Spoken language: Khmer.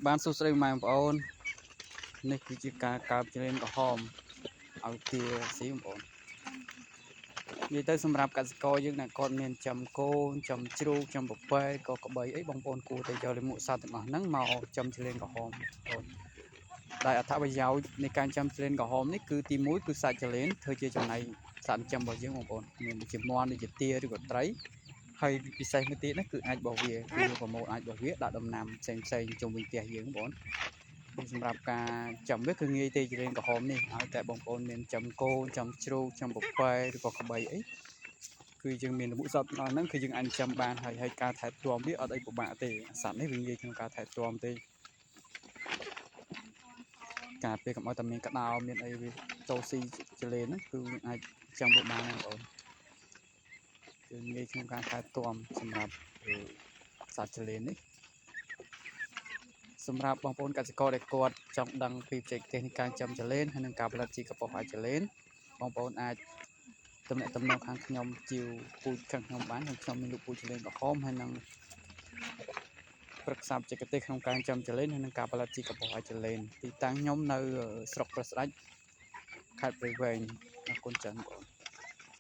បានសួស្តីម៉ែបងប្អូននេះគឺជាការកើបច្រៀនក្រហមឲ្យទាស៊ីបងប្អូននិយាយទៅសម្រាប់កសិករយើងដែលគាត់មានចំគោចំជ្រូកចំពពែក៏ក្បីអីបងប្អូនគួរតែយកលាមកសត្វទាំងអស់ហ្នឹងមកចំច្រៀនក្រហមបងប្អូនដែលអត្ថប្រយោជន៍នៃការចាំច្រៀនក្រហមនេះគឺទី1គឺសាច់ច្រៀនធ្វើជាចំណីសត្វចិញ្ចឹមរបស់យើងបងប្អូនមានដូចជាមាន់ដូចជាទាឬក៏ត្រីហើយពិសេសមួយទៀតណាគឺអាចរបស់វាគឺយើងប្រមូលអាចរបស់វាដាក់ដំណាំផ្សេងផ្សេងជុំវិញផ្ទះយើងបងប្អូនសម្រាប់ការចាំវាគឺងាយទេច្រៀនក្រហមនេះឲ្យតែបងប្អូនមានចាំគោចាំជ្រូកចាំពពែឬក៏ក្បីអីគឺយើងមានលាមកសត្វទាំងអស់ហ្នឹងគឺយើងអាចចាំបានហើយហើយការថែទាំវាអត់អីពិបាកទេសត្វនេះវាងាយក្នុងការថែទាំទេការពារកុំឲ្យតែមានក្តោមានអីវាចូលស៊ីចលេនហ្នឹងគឺអាចចាំវាបានបងប្អូនគឺងាយក្នុងការថែទាំសម្រាប់សត្វចលេននេះសម្រាប់បងប្អូនកសិករដែលគាត់ចង់ដឹងពីបច្ចេកទេសនៃការចាំចលេនហើយនិងការផលិតជីកប៉ុសអាចចលេនបងប្អូនអាចទំនាក់ទំនងខាងខ្ញុំជាវពូជខាងខ្ញុំបានខាងខ្ញុំមានលក់ពូជចលេនក្រហមហើយនិងប្រឹក្សាបច្ចេកទេសក្នុងការចាំចលេនហើយនិងការផលិតជីកប៉ុសអាចចលេនទីតាំងខ្ញុំនៅស្រុកព្រះស្ដេចខេត្តព្រៃវែងអរគុណច្រើនបងប្អូន។